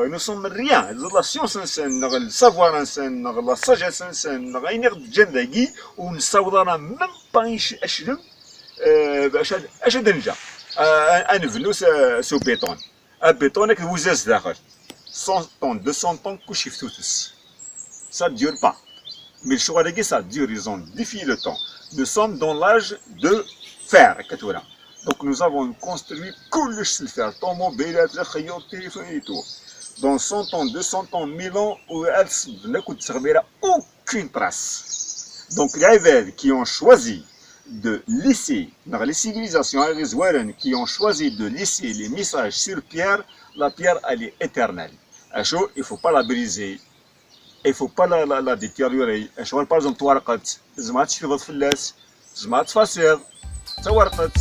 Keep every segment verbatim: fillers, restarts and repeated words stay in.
Nous sommes rien. La science-nsen, neɣ le savoir-nsen, neɣ la sagesse-nsen, neɣ ayen i ɣ-d-ǧǧan dagi, ur nessaweḍ ara même pas i c-, aclem, euh, acu ad, acu ad nǧa. Euh, ad nebnu s, s ubiṭun. Abiṭun akked wuzaz daxel. Cent ans, deux cents ans, kullec iftutes. Ça dure pas. Mais lecɣal-agi, ça dure, ils ont défié le temps. Nous sommes dans l'âge de fer, akka tura. Donc nous avons construit kullec s lfer, ṭumubilat, lexyuṭ, téléphone et tout. Dans cent ans, deux cents ans, mille ans, ur ad sbedden akk ur d-teɣmi ara aucune trace. Donc les gens qui ont choisi de laisser, dans les civilisations, les gens qui ont choisi de laisser les messages sur pierre, la pierre, elle est éternelle. Acu, il faut pas la briser. Il faut pas la, la, la détériorer. Acu, par exemple, tawerqet, tzemreḍ ad tecfiḍ fell-as, tzemreḍ ad tfasiḍ, d tawerqet.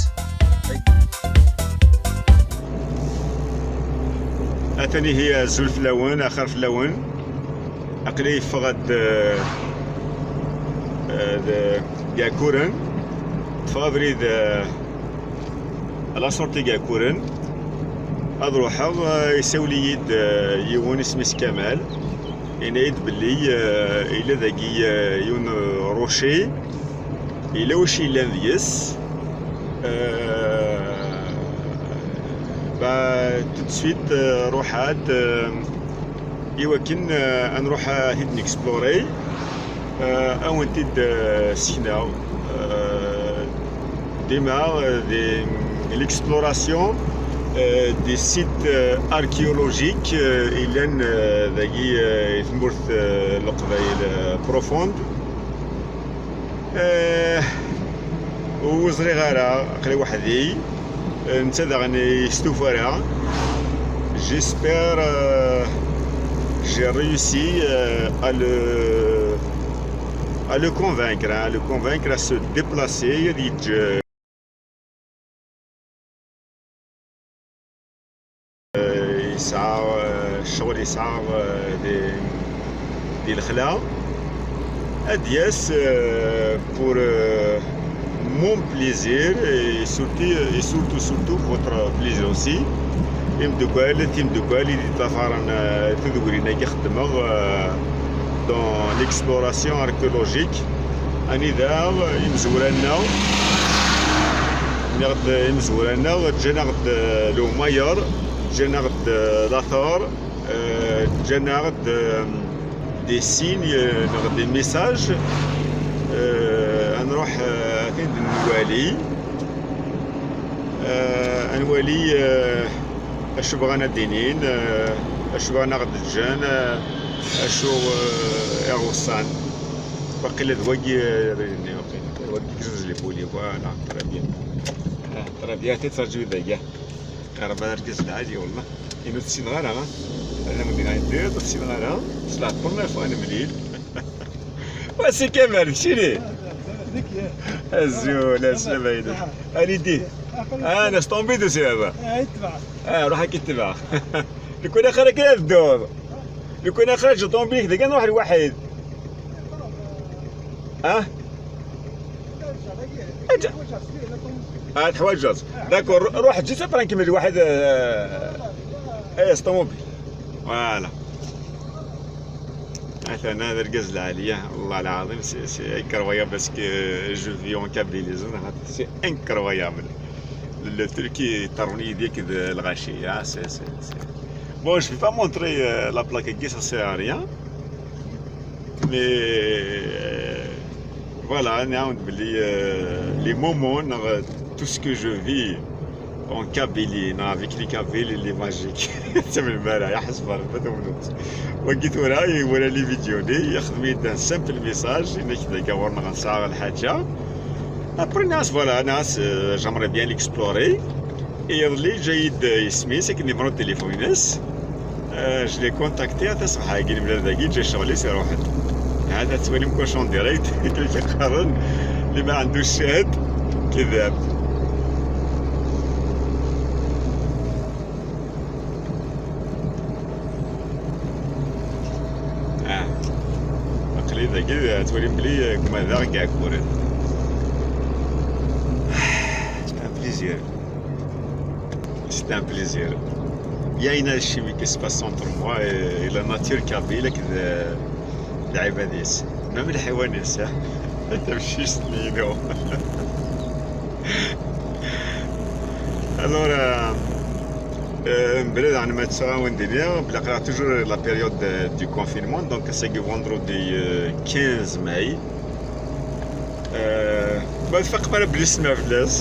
Atan ihi, azul fell-awen, axir fell-awen. Aql-i yeffeɣ-d, eh, eh, d, d Iɛekkuren. Ṭṭfeɣ abrid, eh, à la sortie n Iɛekkuren. Ad ruḥeɣ, eh, isawel-iyi-d, eh, yiwen isem-is Kamal. Yenna-yi-d belli, eh, yella dagi, eh, yiwen, eh, rocher, yella wacu yellan deg-s. Eh, bah, tout de suite, eh, ruḥeɣ-d, eh, i wakken, eh, ad nruḥ, eh, ad t-id-nexplore, eh, ad wen-t-id, eh, sekneɣ. Eh, dima, eh, di l'exploration, eh, des sites, eh, archéologiques, eh, yellan, eh, dagi, eh, i tmurt, eh, n Leqbayel, eh, profonde. Eh, ur ẓriɣ ara, aql-i weḥd-i. Eh, netta daɣen yestufa ara. J'espère, eh, j'ai réussi, eh, à le, à le convaincre, hein, à le convaincre à se déplacer, ad yeǧǧ, eh, yesɛa, eh, ccɣel yesɛa, eh, di, di lexla. Ad d-yas, eh, pour, eh, mon plaisir et surtout, et surtout, surtout votre plaisir aussi. Imeddukal, timeddukal i d-iṭṭafaren, eh, tudwirin-agi xeddmeɣ, eh, dans l'exploration archéologique. Anida imezwura-nneɣ, nniɣ-d imezwura-nneɣ, ǧǧan-aɣ-d, eh, le meilleur, ǧǧan-aɣ-d, eh, l'athar, eh, ǧǧan-aɣ-d, eh, des signes, eh, neɣ des messages, eh, ad nruḥ, eh, ad ten-id-nwali, eh, ad nwali, eh, acu bɣan ad d-inin, eh, acu bɣan ad ɣ-d-ǧǧan, eh, acu, eh, i ɣ-weṣṣan. Waqila d wagi, eh, abrid-nni, waqila. Wagi i yezzenz les poli, voilà, très bien. Ah, très bien, ata ttraǧu dagi. Rebbi d argaz lɛali, wallah. Inu ur ssineɣ ara, ha? Ala ma d-nɣa yeddiḍ, ur ssineɣ ara. S la première fois nemlil. Wa si Kamal, d keččini? Azul, a slama-inek. Anidi? Ah, nas tombi de seba. Ah, ruḥ ad k-itbeɛ. Lukan axir-agi ad dduḍ. Lukan axir tombi-k dagi ad nruḥ lwaḥid. Ah? Ah, teḥwaǧeḍ. D'accord, ruḥ ǧǧet après nkemmel lwaḥid, eh, eh, s ṭumubil. Voilà. Atan, hada argaz lɛali, والله العظيم, c'est, c'est incroyable parce que je vis en Kabylie, c'est incroyable. Le, le truc qui tourne avec le gâchis, hein, c'est, c'est, c'est... Bon, je vais pas montrer, euh, la plaque, ça sert à rien. Mais, euh, voilà, نعاود بلي, euh, les moments, euh, tout ce que je vis en Kabylie, non, avec les Kabyles, il est magique. C'est même là, يا حسب ربي تموت. Wagi tura, iwala les vidéos-nni, yexdem-iyi-d un simple message, yenna-k d akka ɣur-neɣ nesɛa lḥaǧa. Après, nas, voilà, nas, euh, j'aimerais bien l'explorer. Iḍelli, ǧǧa-yi-d, euh, isem-is, akked numéro de téléphone-ines. Euh, je l'ai contacté, ata ṣṣbeḥ-agi, nemlal dagi, ǧǧa ccɣel-is, iruḥ-d. Hada tettwalim kullec en direct, akken i qqaren, اللي ما عندوش شاهد كذاب. Ah. Aql-i dagi, tettwalim belli, euh, gma daɣ Iɛekkuren. C'est un plaisir. C'est un plaisir. Il y a une alchimie qui se passe entre moi et, et la nature kabyle akked, euh, lɛibad-is. Même lḥiwan-is, hein. Tamcict-nni-inu. Alors, euh, euh, mebla daɣen ma ttɛawan dini, bla aql-aɣ toujours la période, euh, du confinement, donc c'est vendredi, euh, quinze mai. Euh, ma tfaqem ara belli ssneɣ fell-as.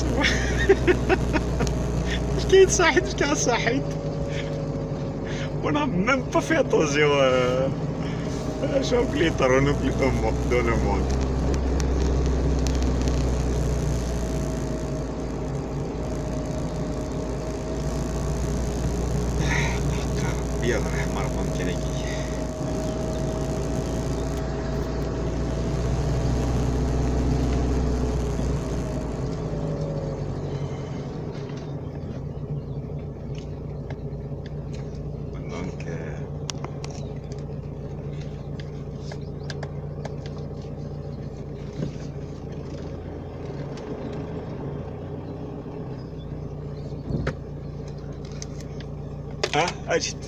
Efk-iyi-d ṣaḥit, efk-iyi-d ṣaḥit. On n'a même pas fait attention, euh, à ce qui est dans le monde. Aqerbi ad ruḥ merḍan kan-agi. Donc, euh, ah, agite.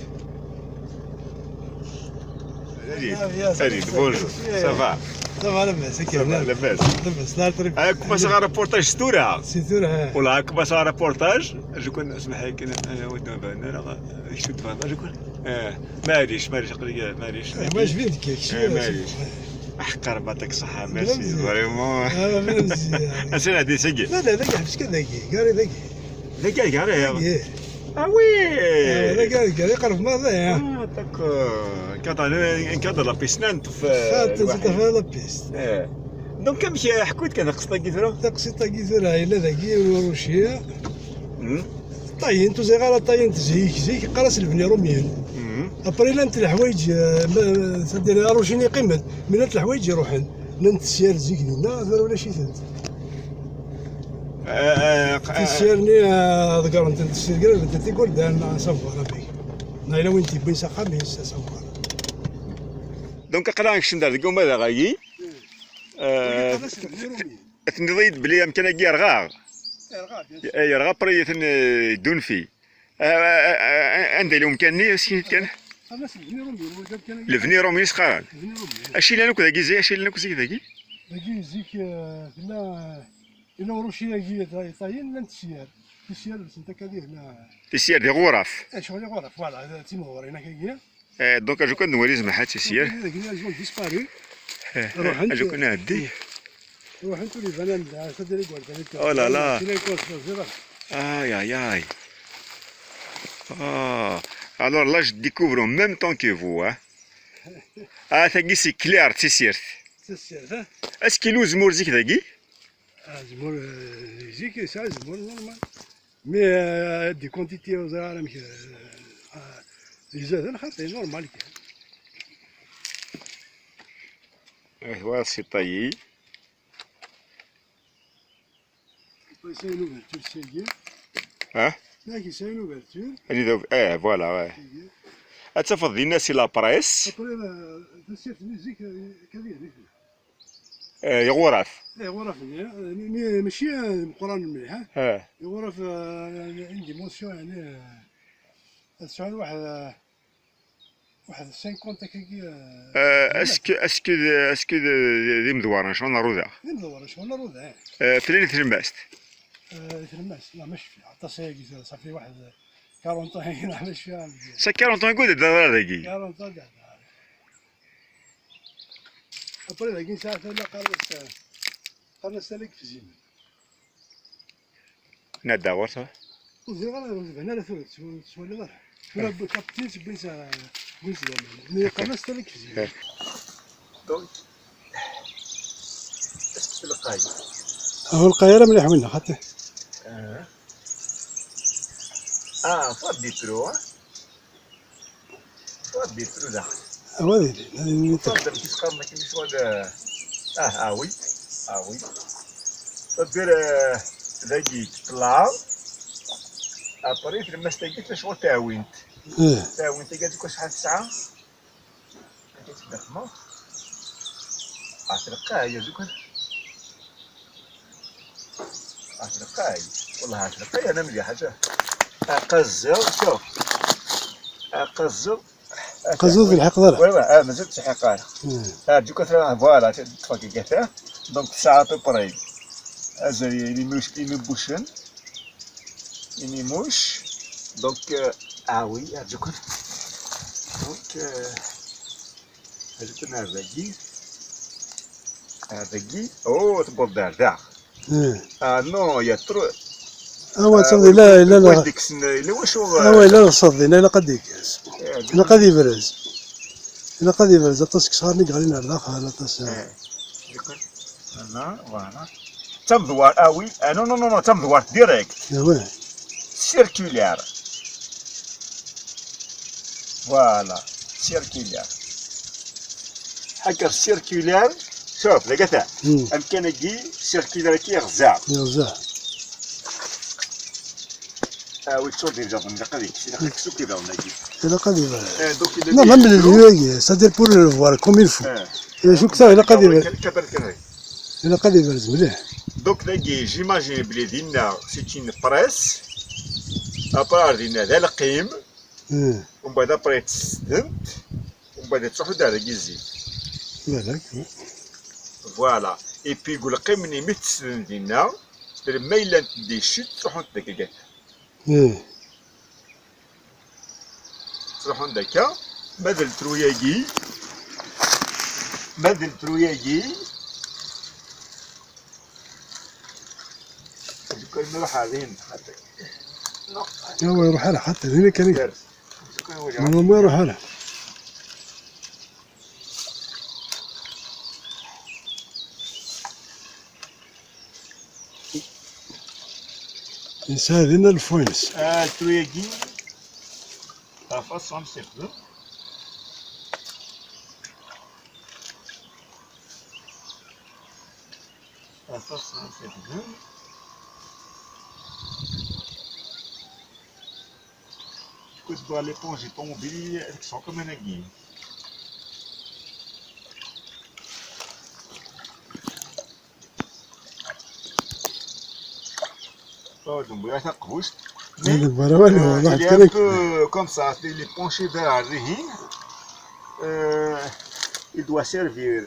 Salut, ah, bien, salut, salut, bonjour. Salut. Ça va? Ça va, لاباس, ça va, لاباس. لاباس, لا, très bien. آه، كوماسا غا reportage ستورة. ستورة, ها. والله كوماسا غا reportage. Je connais, اسمح لي, كاين انا ودي ما بان انا شو تفهم, je connais. آه، معليش, معليش, قلت لك معليش. آه، ما جبت لك شيء, آه، معليش. احقر بعطيك الصحة, merci, vraiment. آه، merci. اسير هادي سقي. لا, لا, لا, كاع, حبس كذا, كاع, كاع, كاع. لا, كاع, كاع, كاع. إيه. Ah oui. آه, لا, كاع, كاع, يقرب ما هذا, يا. Ah, d'accord. كاع, كاع la piscine في خاطر الواحد. تتفق la piste. إيه. Donc, كم شي حكوت كان قصة كيثرو؟ تقصي تاكيثرو, إلا ذاكي وروشيا. مم. طاينت وزي غير طاينت زيك, زيك قرص البني روميين. مم. أبري لانت الحوايج, آه, ما, سدير روشين يقيمن, من لانت الحوايج يروحن. لانت السير زيك دينا, غير ولا شي ثنت. آه, آه, ق-, آه. تسيرني, آه, ذكرت انت تسير, قال انت تقول دان صفوان بيك. نايلا وين تبين سخامي سفر. Donc, aql-aɣ nekcem-d ar deg umadaɣ-agi. Eh, tenniḍ-iyi-d belli amkan-agi yerɣa. Yerɣa, bien sûr. Eh, yerɣa, après, atan, eh, yeddunfi. Eh, eh, eh, anda yella umkan-nni, ass-nni kan? Lebni Rumi, lebni Rumi i s-qqaren. Lebni Rumi. Acu yellan akk dagi zik, acu yellan akk zik dagi? Dagi zik, eh, tella, eh, yella uruci-agi yeṭṭayen, llant tsyar. Tsyar, llant akka di hna. Tsyar d iɣuraf. Eh, ccɣel iɣuraf, voilà, d timɣurin akka-agi. Eh, donc, acu kan nwali zmaḥ ad tis-, donc, les oiseaux ont disparu. Eh, ruḥent, acu kan nɛeddi. Ruḥent ur iban ara, c'est-à-dire igerdan. Oh là là. Aïe, aïe, aïe. Ah, alors là, je découvre en même temps que vous, hein. Ah, tagi c'est clair, tisirt. Tisirt, hein. Est-ce qu'il y a zmur zik dagi? Ah, zmur, euh, zik, ça, zmur normal. Mais, euh, des quantités, ur ẓriɣ ara amek, euh, ah, izaden xaṭi, normal kan. Eh, voilà, c'est taillé. C'est une ouverture, c'est bien. Hein? Là, c'est une ouverture. Anida, eh, voilà, ouais. C'est bien. Ad tafeḍ dinna si la presse. Après, la, la, cette musique, euh, qu'elle est, eh, iɣuraf. Eh, iɣuraf-nni, eh, mi, mi, mačči, eh, meqqren mliḥ, eh? Eh. Iɣuraf, eh, une dimension, yeɛni, eh, ad sɛun waḥed, eh, waḥed cinquante akkagi, eh, eh, est-ce que, est-ce que, est-ce que d, d, d imedwaren, ccɣel n ṛuda? D imedwaren, ccɣel n ṛuda, eh. Eh, flan i tlemmast? Eh, i tlemmast, la, ma cfiɣ, aṭas ayagi, ça fait waḥed quarante ans, la, ma cfiɣ. Ça quarante ans, quoi, d, d, dagi? Quarante ans, d, d. Après, dagi nesɛa tala, qqaren-as, qqaren-as tala n yifzimen. Nadda ɣur-s. Ur ẓriɣ ara, ur tban ara tura, tettw-, tettwaliḍ ara. Tura, eh, bu-, kaptin, wwin s, wwin s laman. Mi qqaren-as tala n yifzimen. Eh. Donc, est-ce que lqay? Ur lqay ara mliḥ winna, xaṭi. Ah. Ah, faut des trous, hein? Ṛebbi yettru daɣen. Awa d ilin, ad ilin. Ṛebbi amek i s-qqaren akken i ccɣel, ah, ah, oui, ah, oui. Ṛebbi, eh, dagi teṭṭleɛ. Après, tlemmast-agi tella ccɣel taɛwint. Eh. Taɛwint-agi ad tكون شحال تسعة؟ Akka tedda xma. Ah, tleqqay, ya zukan. Atleqay. Wallah atleqay, ana mliḥ, ata. Aqazziḍ, شوف. Aqazuḍ. Aqazuḍ ur lḥiqeḍ ara. Oui, oui, ah, mazal ur tt-lḥiqeɣ ara. Hmm. Ah, du coup, voilà, ṭṭfeɣ-k. Donc, tesɛa à peu près azal imimucen, imimuc. Donc, euh, ah oui, ah, du coup. Donc, euh, Azekka ar dagi. Ar dagi. Oh, tewweḍ-d ar da. Eh. Ah, non, il y a trop. Awa, ah, ttafeḍ, ila, ila, ila. Ila wacu, ah, awa, ila lṣeḍ, ila, ilaq ad d-igerrez. Eh, ilaq ad ibrez. Ilaq ad ibrez, aṭas n yesɣaren i yeɣlin ar daxel, aṭas. Eh. Voilà, voilà. D tamdewwart, ah oui, ah non, non, non, non, d tamdewwart direct. Ah ouais. Circulaire. Voilà, circulaire. Ḥaker circulaire, شوف, لقيتها. Hmm. أمكانك circulaire كي يغزع. يغزع. Ah oui, toujours déjà, on a dit, c'est la question qui va, on a dit. Ilaq ad ibrez. Eh, donc, il a dit, même le lieu, c'est-à-dire pour le voir comme il faut. Eh. Eh, je crois que ça, ilaq ad ibrez. Ilaq ad ibrez mliḥ. Donc, dagi, j'imagine belli dinna, c'est une presse. Après, dinna, d alqim. Hmm. Umbeɛd, après, tesdent. Umbeɛd, tettruḥu-d ar dagi zzit. Balak, oui. Voilà. Et puis, deg ulqim-nni, mi tesden dinna, ma llant des chutes, ttruḥunt dagi. Hmm. Ttruḥun-d akka, ma d letru-agi, ma d letru-agi. Lukan ma ruḥ ar din, xaṭi. Non. Awa, iruḥ ara, xaṭi, din kan i. Normalement, iruḥ ara. Yesɛa dinna lfu-ines. Ah, letru-agi, la façon c'est bon. La façon c'est bon. Du coup, tu dois l'éponger ton billet, elles sont comme un aiguille. Oh, donc, voilà, ça couche. Mais, euh, il est un peu comme ça, il est penché vers la rihine. Euh, il doit servir.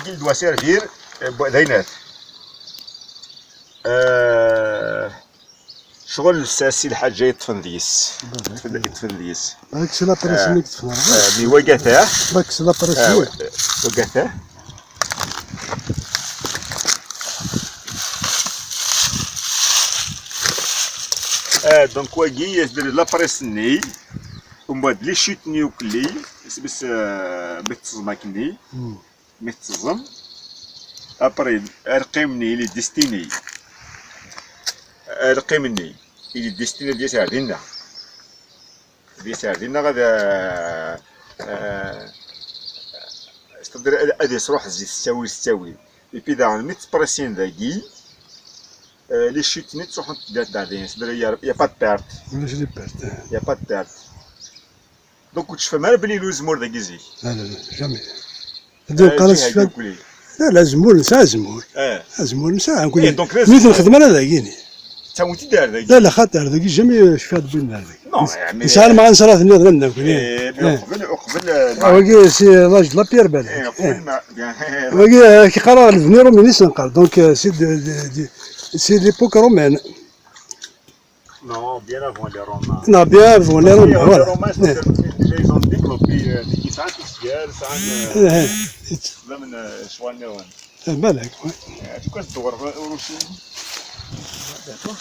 Il doit servir, euh, bon, d'ailleurs. Euh, شغل الساسي الحاجة يطفن ديس. يطفن، يطفن ديس. هاك سي لابريس آه. اللي يطفن. آه، مي وقتها. هاك سي لابريس آه، اللي. وقتها. آه، دونك واقي يدير لابريس ني. ومن بعد لي شوت نيوكلي. بس، بس، آه، بتزمكني. مم. Mi teẓẓem, après, arqim-nni il est destiné. Arqim-nni il est destiné ad yas ar dinna. Ad yas ar dinna, ad, euh, euh, c'est-à-dire, ad, ad yesruḥ zzit s ttawil s ttawil. Et puis daɣen, mi ttpresin dagi, euh, les chutes-nni ttruḥunt d, d, d, c'est-à-dire, il y a, il y a pas de perte. Ulac les pertes. Il y a pas de perte. Donc, ur tecfam ara belli yella uzemmur dagi zik? لا، لا، لا، jamais. Ad yeqqar-as cfan. La, la, azemmur nesɛa azemmur. Eh. Azemmur nesɛa, eh, donc, mi t-nexdem ara dagi-ni. Ttawin-t-id ar dagi. La, la, xaṭer dagi jamais cfiɣ-d win ar dagi. Non, mais nesɛa lmeɛna nesɛa-t-nniḍen am nekkni. Eh, mais uqbel, uqbel, eh, wagi, c'est l'âge de la pierre, balak. Eh, uqbel ma, eh, wagi, eh, k-qqareɣ l'avenir romain i s-neqqar. Donc, euh, c'est de, de, de, c'est l'époque romaine. Non, bien avant les Romains. Non, bien avant les Romains, voilà. Les Romains, déjà, ils ont développé, euh, des différents festivités, ça, euh, même, euh, شوانيون. Eh, balak, oui. Eh, du coup, c'est droit, au Russie. D'accord.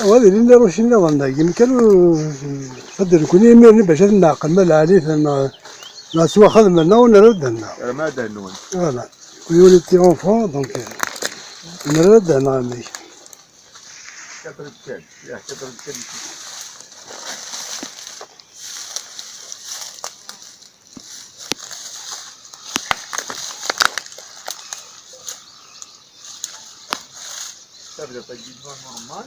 Wa d ilin d aruci nniḍen dagi, nekk ad d-nekni imir-nni bac ad nɛqel ma lɛali-ten neɣ, neɣ ttwaxedmen neɣ ur nerra ddehn-nneɣ. Rma ddehn-nwen. Voilà. Oui, on était enfant, donc, euh, on nerra ddehn-nneɣ amek. Quatre-vingt-quinze, yeah, quatre-vingt-quinze. Tabla tagiḍ normal.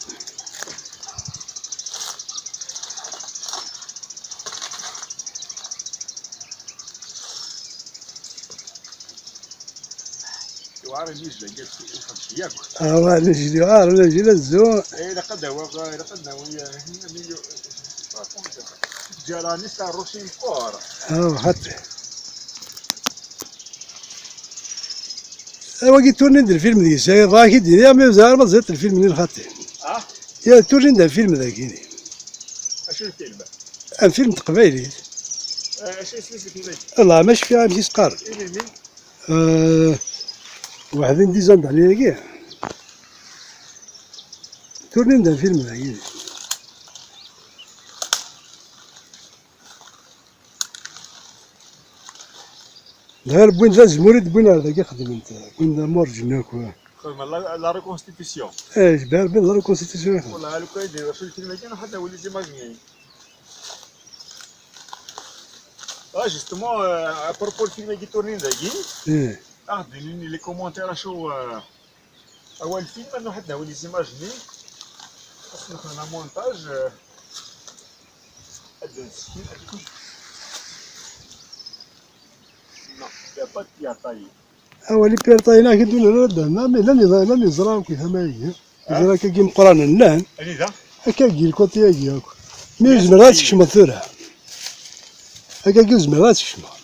Yewɛer imi zlan-as iqedc yakk. Ah, wa, la jli, ah, la jli, la zo. Eh, ilaq ad awiɣ, ilaq ad nawi, eh, mi-, ǧǧaran-is ar Rrusi meqqer. Ah, xaṭi. Eh, wagi turnin-d lfilm deg-s, eh, bɣa ak-id-iniɣ, mi ur ẓriɣ ma teẓriḍ lfilm-nni lxaṭi. Ah? Ya, turnin-d lfilm dagi. Acu lfilm? Lfilm n teqbaylit. Eh, acu isem-is lfilm-agi? Allah, ma cfiɣ amek i s-qqaren. Ilimi? Euh, waḥed n dix ans dagi. Turnin-d lfilm dagi. Dɣa wwin-d azemmur i d-wwin ar dagi xedmen-t. Wwin-d amurǧen akk. Xedmen la, la reconstitution. Eh, jbar bin la reconstitution. Wallah, lukan i d-iḍac lfilm-agi, ḥatta wali zimajni. Ah, justement, euh, à propos lfilm-agi turnin dagi, eh, ad d-inin les commentaires acu, euh, awal film, ad nruḥ ad d-nawi les images-nni, ad s-nexdem amontaj, euh, ad d-neskin, ad d-nekk. Non, il y a pas de pire taillé. Awal i pire taillé, lakin d ula d ama, mais llan yeẓra, llan yeẓra akk tama-agi. Yeẓra akkagi imeqqranen llan. Anida? Akkagi, lkuṭi-agi akk. Mi ur zmireɣ ad tkecmeḍ tura. Akkagi ur zmireɣ ad tkecmeḍ.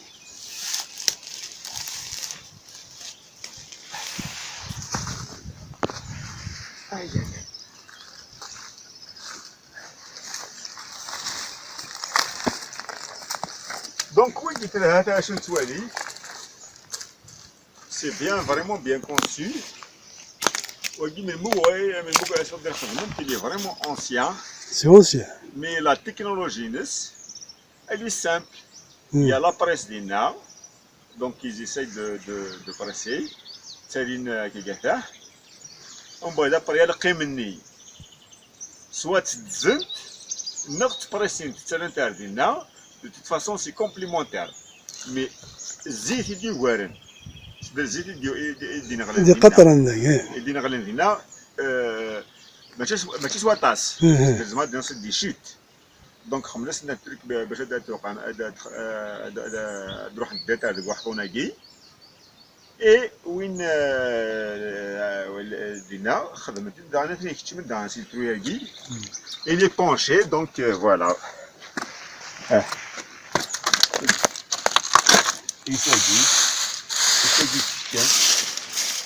Ay, ay, ay. Donc, wagi telha, ta acu nettwali? C'est bien, vraiment bien conçu. Wagi melmug, ouais, melmug acu d-ixedmen, il est vraiment ancien. C'est ancien. Mais la technologie-nnes, elle est simple. Hmm. Il y a la presse dinna, donc ils essayent de, de, de presser. Ttalin, euh, kagata. Umbeɛd après, il y a lqim-nni. Soit tteddzen-t, neɣ ttpressint, ttarran-t ar dinna. De toute façon, c'est complémentaire. Mais zzit i d-yugaren, d zzit i d-, i d-, i d-ineɣlen dinna. I d-ineɣlen dinna, euh, mačči s-, mačči s waṭas. Mhm. Tezmer ad d-nṣi di chute. Donc, xemmes-asen truc ba-, bac ad d-tuqam, ad d-, ad d-, ad d-ruḥent data deg waḥḍun-agi. Et win, euh, euh, dinna, xedmen-t, daɣen atni keččmen daɣen si le trou-agi. Il est penché, donc, euh, voilà. Ah. Il s'agit, il s'agit de quelqu'un.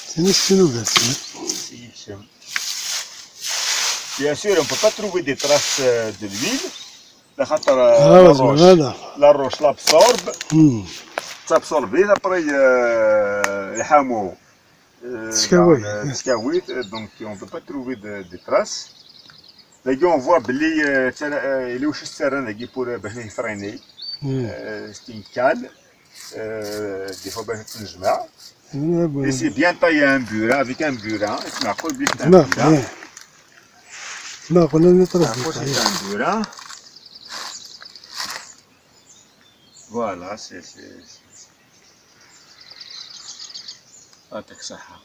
C'est une sinouvelle, c'est une sinouvelle. Bien sûr, on peut pas trouver des traces, euh, de l'huile. La خاطر, euh, la roche, la roche l'absorbe. Hmm. T'absorbe, après, euh, le hameau, euh, تسكاوي. Donc, euh, donc, on peut pas trouver de, de traces. Là, on voit بلي, euh, ترى, euh, il est aussi serré, là, pour, euh, باش يفريني. Hmm. Euh, c'est une cale. Euh, des fois, باش تنجمع. Et c'est bien taillé un burin, avec un burin. اسمع، قول بلي c'est un burin. اسمع، قول لنا ترى. C'est un burin. Voilà, c'est, c'est, c'est, يعطيك الصحة.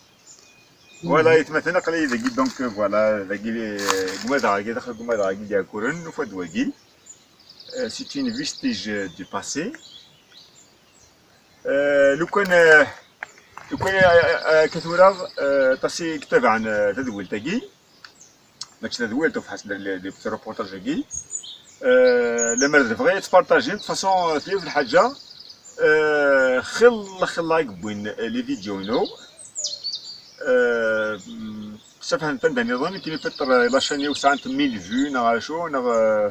Voilà, يتمثلنا قليل ذاكي، donc, voilà, ذاكي، euh, قمادة هاكي، داخل قمادة هاكي ديال كورن، وفد واقي. Euh, c'est une vestige du passé. Euh, لو كان, euh, لو كان, euh, euh, كثورة, euh, تصي كتاب عن, euh, تدويل تاقي. Mačči d tadwilt, ur fḥas le, le, le petit reportage-agi. Euh, lemmer d bɣi ad tpartaji, de toute façon, euh, tlift الحاجة, euh, xilla, xilla i yewwin les vidéos-inu. Euh, mm, safḥa n tanda niḍen, kini peut-être, euh, la chaîne-iw sɛant mille vues, neɣ acu, neɣ, euh,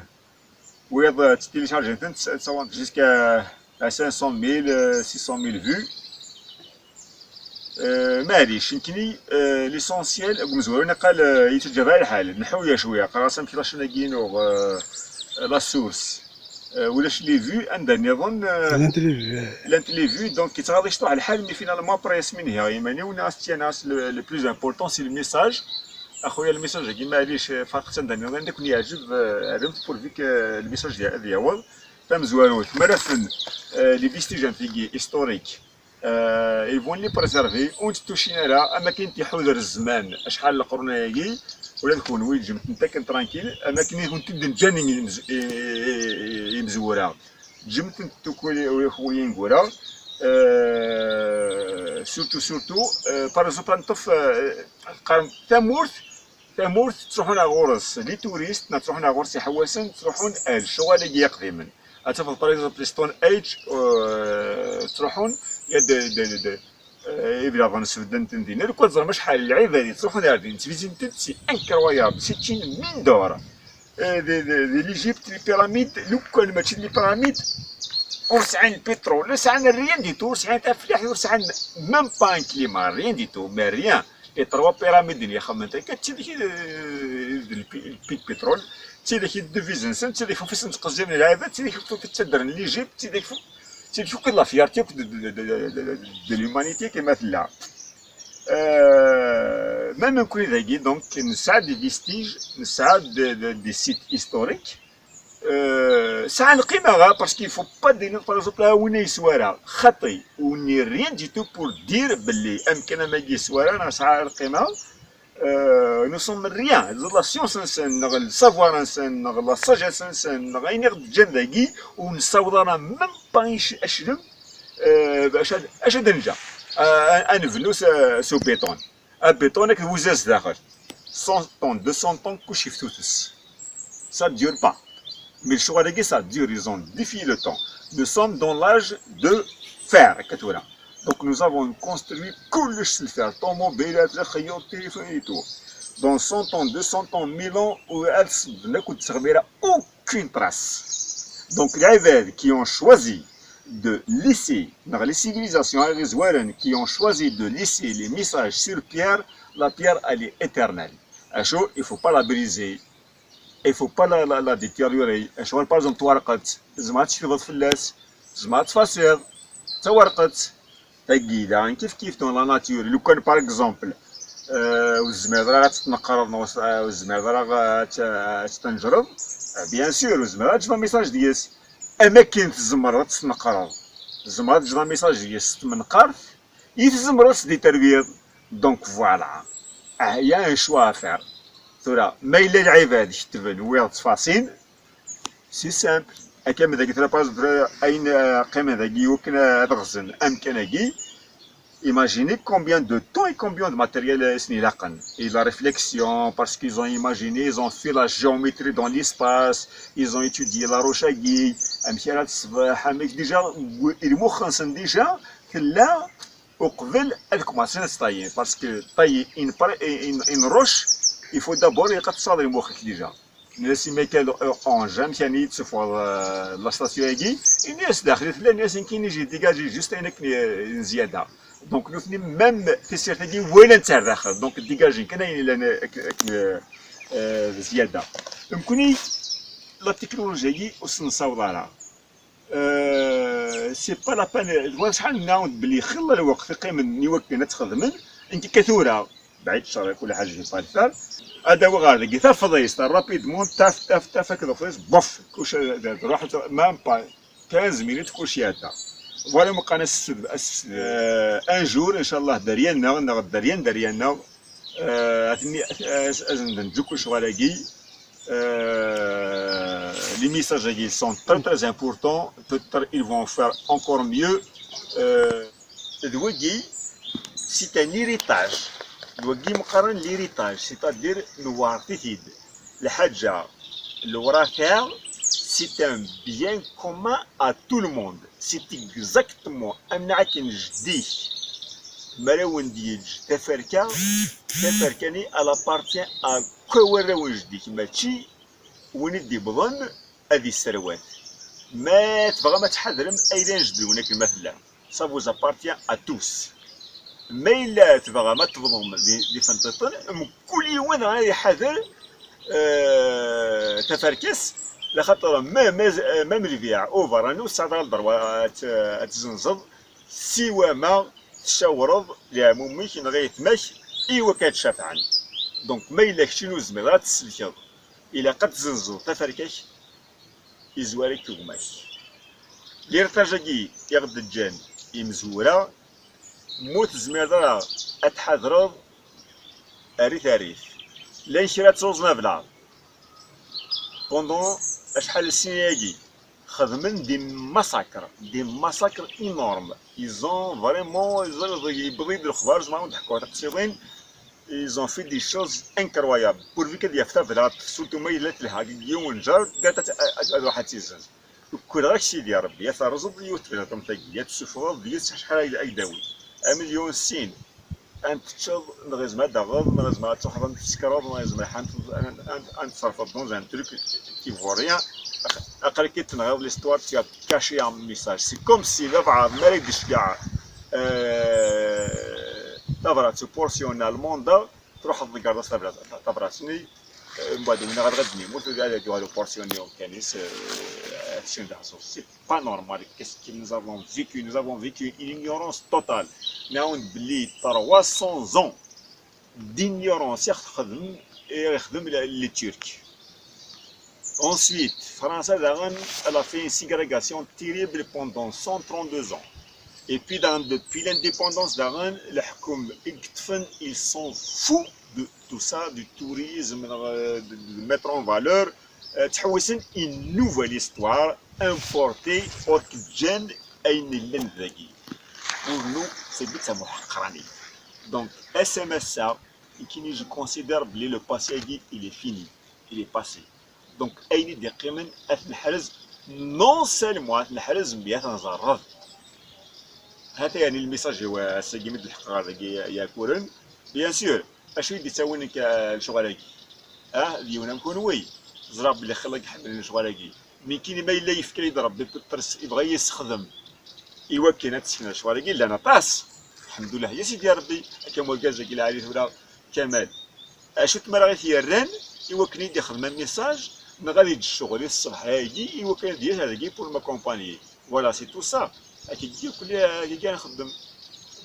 Wiyaḍ, euh, ttilicarjin-tent, tt-, ttawant jusqu'à, à cinq cent mille, euh, six cent mille vues. Euh, maɛlic, nekkini, euh, l'essentiel, deg umezwaru, naqal, euh, yettaǧǧa bha lḥal, nḥuya cwiya, qqareɣ-as amek la chaîne-agi-inu, euh, la source. Euh, ulac les vues, anda nniḍen, euh, Llant les vues. Llant les vues, donc yettɣaḍ-ik ṭuḥ lḥal, mais finalement après asmi nhiɣ iman-iw, neɣ as-tt-, neɣ as le, le plus important c'est le message. Axuya, le message-agi, maɛlic, euh, ferqet anda nniḍen, ad ken-yeɛjeb, euh, rremt pourvu que le message ad yaweḍ. Tamezwarut, mi ara fen, euh, les vestiges am tigi historiques, euh, ils vont les préserver, ur tent-ttucin ara, am akken t-iḥuder zzman, acḥal n leqrun-agi, ula d kunwi ǧǧemt-tent akken tranquille, am akken i kent-id-ǧǧan imez-, i, i, i, imezwura. Ǧǧemt-tent tukuli ur ineggura. Euh, surtout, surtout, euh, par exemple, ad neṭṭef, euh, qqaren tamurt, tamurt ttruḥun ar ɣur-s les touristes, neɣ ttruḥun ar ɣur-s iḥewwasen, ttruḥun ar lecɣal-agi iqdimen. Ad tafeḍ, par exemple, Stone Age, euh, ttruḥun, ya de, de, de, de, euh, iblaḍen sbedden-ten dinna. Lukan teẓram acḥal n lɛibad yettruḥun ar din, ttbizin-tent, c'est incroyable, c'est une mine d'or. Euh, de, de, de l'Égypte, les pyramides, lukan mačči d les pyramides, ur sɛin pétrole, ur sɛin rien du tout, ur sɛin tafellaḥt, ur sɛin même pas un climat, rien du tout, mais rien. Les trois pyramides اللي خممت هكا، تي ديك، آه، البي-، البيك بترول، تي ديك الدوفيز نسن، تي ديك فوق فاس نتقزم العباد، تي ديك فوق تتدر l'Égypte، تي ديك فوق، تي ديك فوق la fierté de, de, de, de, de, de l'humanité كما تلا. Euh, même كل ذاكي، donc نسعى des vestiges، نسعى des, des, des sites historiques. Euh, ça a un قيمة, parce qu'il faut pas dire, par exemple, là, on est سوارا خطي, on n'est rien du tout pour dire باللي أمكن ما يجي سوارا أنا ça a un قيمة. Euh, nous sommes rien. La science نسن, نغ le savoir نسن, نغ la sagesse نسن, نغ أين غد جان ذاكي, ونساوض أنا même pas إيش أشلم, euh, باش هاد, أش هاد نجا. Euh, أنفنو سو بيطون. Un béton, avec vous êtes d'accord. Cent ans, deux cents ans, كلشي في تونس. Ça dure pas. Mais le choix, ça dure, ils ont défié le temps. Nous sommes dans l'âge de fer, كتورا. Donc nous avons construit كلش في الفير, طوموبيلات, الخيوط, téléphone et tout. Dans cent ans, deux cents ans, mille ans, و ألف سنة, كنت صغيرة, aucune trace. Donc les عباد qui ont choisi de laisser, les civilisations, les qui ont choisi de laisser les messages sur pierre, la pierre, elle est éternelle. Acho, il faut pas la briser, il faut pas la, la, la détériorer. Acho, par exemple, تورقت, زعما تكتب في اللاس, زعما تفاسير, تورقت, تاكيدا, كيف كيف dans la nature. لو كان, par exemple, euh, ur tezmireḍ ara ad tneqqreḍ, neɣ ur tezmireḍ ara ad t-, ad tnejreḍ, bien sûr, ur tezmireḍ ara ad teǧǧeḍ message deg-s. Am akken tzemreḍ ad tesneqreḍ, tzemreḍ ad teǧǧeḍ amessage deg-s s tmenqart, i tzemreḍ ad s-d-terwiḍ. Donc voilà, ah, il y a un choix à faire. Tura, ma yella lɛibad ketben wiyaḍ ttfaṣil, c'est simple. Akka ma dagi tura, par exemple, ayen, euh, qqimen dagi iwakken ad ɣzen amkan-agi, Imaginez combien de temps et combien de matériel, euh, s-ilaqen. Et la réflexion, parce qu'ils ont imaginé, ils ont fait la géométrie dans l'espace, ils ont étudié la roche-agi, amek ara teṣbeḥ, amek déjà, lmux-nsen déjà, tella uqbel ad commencé ad tailler, parce que tailler une, par-, une, une roche, il faut d'abord ad tesɛuḍ lmux-ik déjà. Nniɣ-as, ma akka, euh, ange, amek armi i d-tessufɣeḍ, euh, la statue-agi? Ini-as, daxel i tella, nniɣ-as, nekkini j'ai dégagé juste ayen akken, euh, n zzyada. Donc nutni même tasirt-agi walan-tt ar daxel, donc dégagé kan ayen yellan akken, akken, euh, euh, d zzyada. Nekkni la technologie-agi ur s-nessaweḍ ara. Euh, c'est pas la peine, d wa acḥal nɛawed belli xilla lweqt iqqimen i wakken ad txedmen, nekk akka tura, بعيد الشر, كل حاجة في pas le faire. Ad awiɣ ɣer dagi tafḍist, rapidement, taf, taf, taf, akked ufḍis, bof, kullec ad, ad, ad ruḥ, même pas quinze minutes, kullec iɛedda. Voilà, meqqan asefsed, asefsed. Euh, un jour, inchallah, dderya-nneɣ, neɣ dderya n dderya-nneɣ, euh, ad ten-, ad, ad, ad ndenǧu kullec ɣer-agi. Euh, les messages sont très, très importants. Peut-être ils vont faire encore mieux. Euh, d wagi, c'est un héritage. D wagi meqqaren l'héritage, c'est-à-dire newɛer-it-id. Lḥaǧa, lewrath-a, c'est un bien commun à tout le monde. C'est exactement am akken jeddi-k mi ara wen-d-yeǧǧ taferka, taferka-nni, elle appartient à akk warraw n jeddi-k, mačči win i d-iwwḍen ad yesserwat. Ma tebɣam ad tḥadrem ayla n jeddi-nwen akken ma tella, ça vous appartient à tous. Ma yella tebɣam ad tebḍem di, di fenṭiṭen, mkul yiwen ad iḥader, euh, taferka-s, Laxaṭer même, même lbiɛ au berra-nni ur tesɛiḍ ara le droit ad t-, ad tzenzeḍ, siwa ma tcawreḍ leɛmum-ik neɣ ayetma-k i wakken ad t-cafɛen. Donc ma yella keččini ur tezmireḍ ara ad t-tsellkeḍ, ilaq ad tzenzeḍ taferka-k, izwar-ik gma-k. L'héritage-agi i ɣ-d-ǧǧan imezwura, ma ur tezmireḍ ara ad t-tḥadreḍ, err-it, err-it. Llan kra ttruẓen abelɛeḍ. Pendant acḥal n snin-agi, xedmen des massacres, des massacres énormes. Ils ont vraiment, ils ont, yewweḍ-iyi-d lexbar, zemreɣ ad wen-d-ḥkuɣ tiqsiḍin. Ils ont fait des choses incroyables. Pourvu qu'ad yaf tabelɛeḍt, surtout ma yella telha deg yiwen n jar, ad, ad, ad, ad ruḥ ad tt-izzenz. Kkreɣ-ak Sidi Ṛebbi, ad terẓeḍ yiwet n tebelɛeḍt am tagi, ad tessufɣeḍ deg-s acḥal ay, ay d-awi. Amelyun sin. Ad teččeḍ, neɣ izmer ad d-taɣeḍ, neɣ izmer ad truḥeḍ ad tsekreḍ, neɣ izmer ad, ad, ad, ad teṣerfeḍ dans un truc qui vaut rien. Aq-, aql-ik i d-tenɣiḍ l'histoire, tu as caché un message. C'est comme si d abɛaḍ mi ara k-d-iceggeɛ, euh, tabrat, portion allemande, truḥeḍ tḍeggreḍ-as tabrat-, tabrat-nni, euh, mbeɛd win ad ɣ-d-yemmut, ad yuɣal uportion-nni umkan-is, euh, ad teččem d aḥsus. C'est pas normal. Qu'est-ce que nous avons vécu? Nous avons vécu une ignorance totale. Nɛawed belli trois cents ans d'ignorance i ɣ-texdem, i ɣ-ixdem le, les Turcs. Ensuite, Fransa daɣen, elle a fait une ségrégation terrible pendant cent trente-deux ans. Et puis, dans, depuis l'indépendance daɣen, leḥkem i yeṭṭfen, ils sont fous de tout ça, du tourisme, euh, de, de mettre en valeur, euh, ttḥewwisen une nouvelle histoire importée, ur tt-ǧǧan ayen yellan dagi. Pour nous, c'est d tamuḥeqranit. Donc, ass-a, ass-a, nekkini, je considère que le passé-agi, il est fini, il est passé. Donc, ayen i d-iqqimen, ad t-neḥrez, non seulement ad t-neḥrez, mais ad t-nẓerreb. Hata yani le message-iw ass-agi mi d-leḥqeɣ ɣer dagi, Yakuren. Bien sûr, acu i d-ittawin nekk, eh, lecɣal-agi? Ah, d yiwen am kunwi. Ẓriɣ belli xilla i iḥemmlen lecɣal-agi. Nekkini ma yella yefka-yi-d Rebbi Pṭres, ibɣa yi-yessexdem i wakken ad sekneɣ lecɣal-agi, llan aṭas. Lḥemdullah, ya Sidi Rebbi, akka am urgaz-agi lɛali tura, Kamal. Acu-t mi ara ɣ-t-yerran i wakken i d-ixdem un message, neɣ ad yeǧǧ ccɣel-is ṣṣbeḥ-agi i wakken ad d-yas ar dagi pour m'accompagner? Voilà, c'est tout ça. Akkagi akk, akkagi ara nxeddem.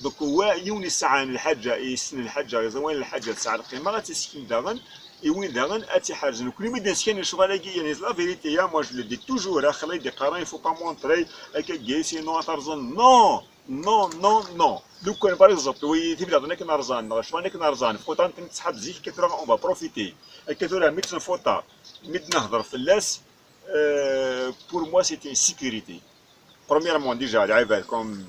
Donc, wa yiwen yesɛan lḥaǧa, yessen lḥaǧa, yeẓra wayen lḥaǧa tesɛa lqima, ad tt-yessken daɣen i win daɣen ad tt-iḥerzen. Nekkni mi d-nesken lecɣal-agi, yani, la vérité, ya, moi, je le dis toujours, axla i d-iqqaren, il faut pas montrer, akkagi, sinon ad t-rẓen. Non, non, non, non. Lukan, par exemple, wi tiblaḍin akken rẓan, neɣ lecɣal akken rẓan, fquṭa n ten-tesḥab zik, akka tura, on va profiter. Akka tura, mi tt-nfuṭa, mi d-nehder fell-as, euh, pour moi, c'est une sécurité. Premièrement, déjà, lɛibad, comme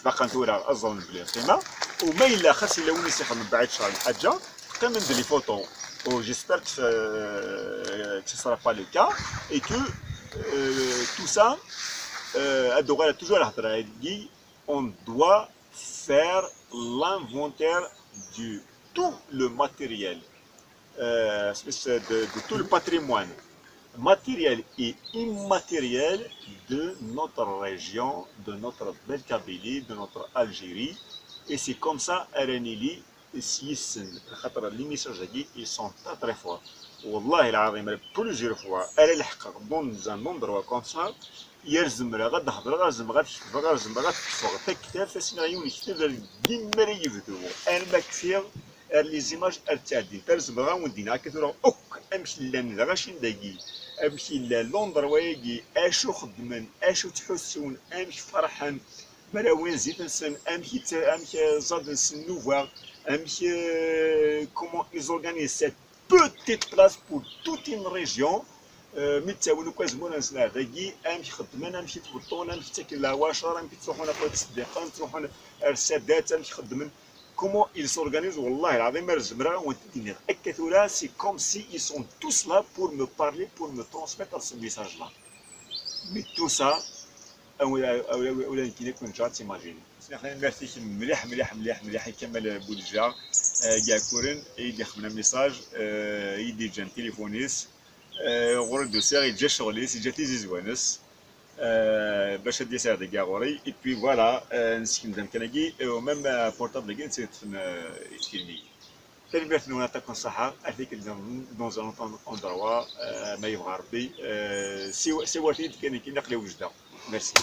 tlaqan tura, ad ẓren belli lqima. U ma yella xas yella win i s-ixedmen baɛid ccṛeɛ lḥaǧa, qqimen-d les photos. U j'espère que, euh, que ce sera pas le cas et que, euh, tout ça, euh, ad d-uɣaleɣ toujours ɣer lhedra-agi, on doit faire l'inventaire de tout le matériel, euh, espèce de, de tout le patrimoine matériel et immatériel de notre région, de notre belle Kabylie, de notre Algérie. Et c'est comme ça, ara nili s yissen, xaṭer les messages-agi, ils sont très, très forts. Wallahi lɛaḍim, plusieurs fois, ara leḥqeɣ dans un endroit comme ça, yar zemreɣ ad d-hedreɣ, ar zemreɣ ad ketbeɣ, ar zemreɣ ad ṭṭfeɣ taktabt, ad s-iniɣ yiwen n ktab, ar dima ara yebdu, arma kfiɣ, ar les images ar ttɛeddint, ar zemreɣ ad wen-d-iniɣ akka tura akk amek llan lɣaci n dagi, amek yella l'endroit-agi, acu xeddmen, acu ttḥussun, amek ferḥen, mi ara win zzit-nsen, amek itta-, amek, euh, ẓẓaden s nnuba, amek, euh, comment ils organisent cette petite place pour toute une région, euh, mi ttawin akk azemmur-nsen ar dagi, amek xeddmen, amek i ttbeṭṭun, amek ttaken leɛwacer, amek ttruḥun akk ad ttseddiqen, ttruḥun ar Sadat, amek xeddmen, comment ils s'organisent, wallahi lɛaḍim, ar zemreɣ ad wen-t-id-iniɣ akka tura, c'est comme si ils sont tous là pour me parler, pour me transmettre ce message-là. Mais tout ça, ula, ula, ula, ula nekkini ad ken-ǧǧeɣ ad timajini. Tanemmirt-ik mliḥ, mliḥ, mliḥ, mliḥ i Kamal Boudja, eh, Gakuren, i yi-d-ixedmen amessage, eh, i yi-d-yeǧǧan tilifun-is, eh, ɣur-i d-usiɣ, yeǧǧa ccɣel-is, yeǧǧa tizizwa-ines, eh, bac ad d-yas ar dagi ɣur-i. Et puis voilà, eh, nesken-d amkan-agi, eh, u même, eh, portable-agi, netta yeṭṭfen, eh, yettfilmi-yi. Tanemmirt-nwen aṭas n ṣṣeḥḥa, ad t-id-kemmleɣ dans un autre endroit, euh, ma yebɣa Rebbi. Euh, siw-, siwret-iyi-d kan, nekkini aql-i wejdeɣ. Merci.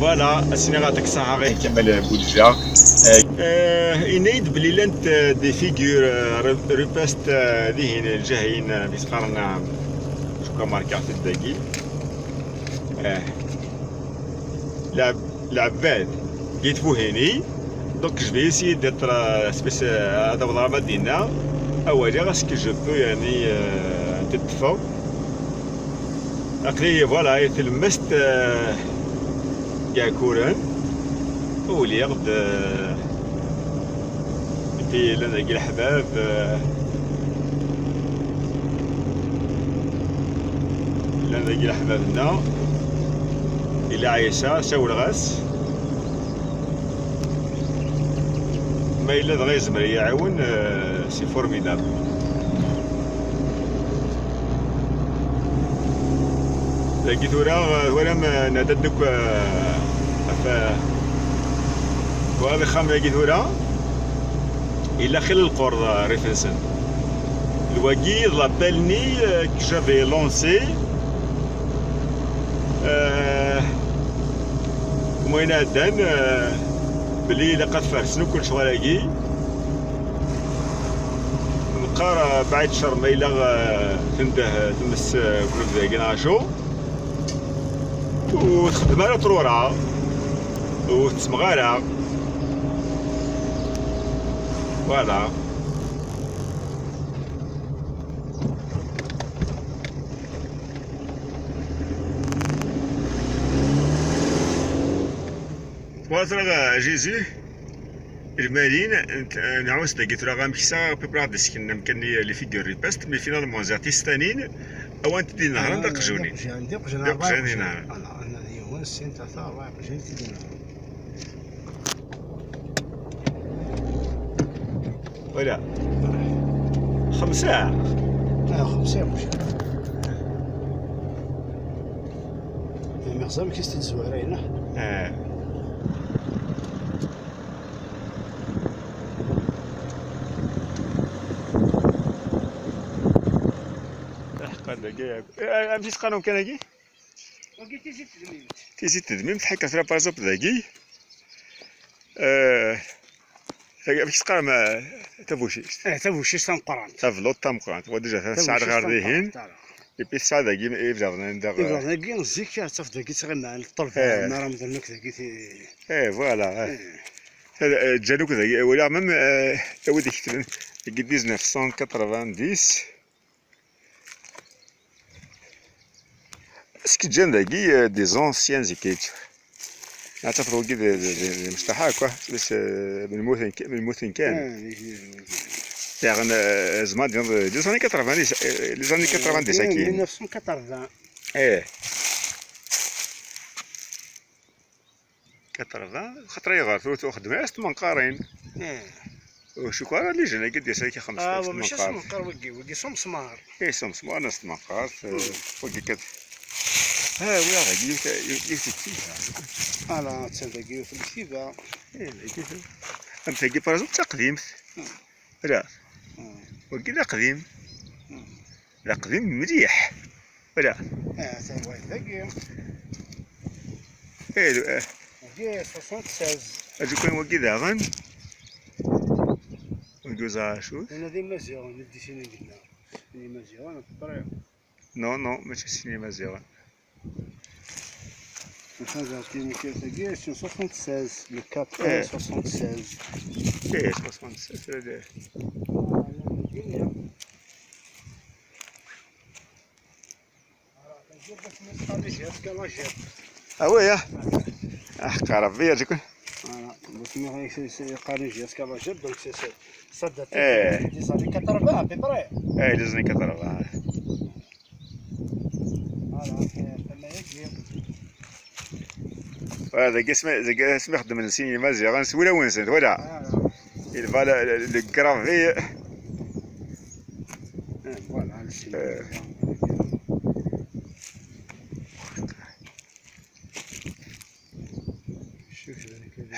Voilà, ass-nni ɣer deg ṣṣeḥḥa ɣer Kamal Boudja. Euh, yenna-yi-d belli llant, euh, des figures, euh, ru-, rupestres, euh, dihin, lǧahin, euh, mi s-qqaren, euh, je crois markeɣ-t-id dagi. Euh, Lɛeb-, Lɛebbad, Guy Tbuhini. Donc, je vais essayer d'être, euh, spéci-, euh, ad awḍeɣ ɣer Madina. Ad waliɣ est-ce que je peux, yani, euh, ad t-ṭṭfeɣ. Aql-i, voilà, i tlemmast, euh, Iɛekkuren. Uliɣ-d, euh, Et puis, llan dagi leḥbab, euh, llan dagi leḥbab-nneɣ. Yella Ɛisa, sawleɣ-as. Ma yella dɣa yezmer ad yi-iɛawen, euh, c'est formidable. Dagi tura, euh, twalam, euh, nɛedda-d akk, euh, ɣef, euh, wa d axxam dagi tura. Yella xilla lqerḍ, euh, rrif-nsen. D wagi d l'appel-nni, euh, que j'avais lancé, euh, deg wayen iɛeddan, euh, belli ilaq ad fersen akk lecɣal-agi. Neqqar, euh, baɛid ccer ma yella, euh, tendeh, euh, tmes, euh, kulub dagi neɣ acu. Ur txeddem ara ṭrura, ur tettmeɣ ara. Voilà. Voilà, tura, Jésus, lmalin, n-, nɛuss dagi tura amek sa, à peu près ad d-sken amkan-nni, les figures rupestres, mais finalement, ziɣ tistanin, awant-d inehṛen d iqjan. D iqjan, d iqjan, d iqjan inehṛen. Voilà, anda d yiwen, sin, tlata, ṛebɛa iqjan i t-id-inehṛen. Voilà. Xemsa. Ah, xemsa, mačči. Meɣẓam kis tizwara-ina. Ah. Aḥeqqa dagi. Eh, amek i s-qqaren kan-agi? Wagi Tizi Tedmimt. Tizi Tedmimt, ḥikker tura, par exemple, dagi. Eh, dagi, amek teqqarem, eh, tabucict? Eh, tabucict tameqqrant. Tabluṭ tameqqrant. Wa déjà tesɛa lɣar dihin. Tabucict tameqqrant, voilà. Et puis tesɛa dagi ibdaḍen anda, eh, ibdaḍen-agi zik ad tafeḍ dagi ttɣiman, ṭṭelba, eh, mi ara mḍlen akk dagi ti-, eh, voilà, eh. Eh. Eh, ǧǧan akk dagi, walaɣ même, eh, wid iketben dagi dix-neuf cent quatre-vingt-dix. Est-ce que ǧǧan dagi, euh, des anciens écrits? Ad tafeḍ wagi d, d, d, d imecṭaḥ akk, ah, bas, euh, melmuten k-, melmuten kan. Ah, ihi. Daɣen, euh, zman d, des années quatre-vingt-dix, euh, les années quatre-vingt-dix, euh, akkin. Mille neuf cent quatre-vingts. Eh. Quatre-vingts, xaṭer ayɣer tura ur xeddmen ara s tmenqarin. Eh. Ur cukkeɣ ara les jeunes-agi d-yas-agi xemseṭṭac. Ah, wa mačči s tmenqar. Tmenqar wagi, wagi s umesmar. Eh, s umesmar neɣ s tmenqart, eh, wagi kan. Ah, wiyaḍ-agi yiwet, yiwet, yiwet n tektiba. Ala, attan dagi yiwet n lektiba. Eh, dagi. Am tagi, par exemple, d taqdimt. Hmm. Ala. Hmm. Wagi d aqdim. Hmm. D aqdim mliḥ. Voilà. Ah, atan wayeḍ dagi. Eh, eh. Wagi soixante-seize. Acu kan wagi daɣen. Wagi uẓar acu. Hina d Imaziɣen, i d-isini dinna. D Imaziɣen, à peu près. Non, non, mačči sin Imaziɣen. Atan daɣen timukat-agi, c'est soixante-seize, le quatre soixante-seize. Eh, soixante-seize, eh. Ah, oui, hein. Ah, ḥeqqa Rebbi, acu kan. Voilà, donc, mais c'est, c'est, quand j'ai esclavagé, donc c'est, c'est, ça date des années quatre-vingts, à peu près. Eh, les années quatre-vingts. Voilà, c'est, c'est meilleur. Voilà, dagi asmi, dagi asmi xeddmen sin Imaziɣen s wulawen-nsen, voilà. Voilà. Il va le, le, le graver. Eh, voilà, le signe. Euh.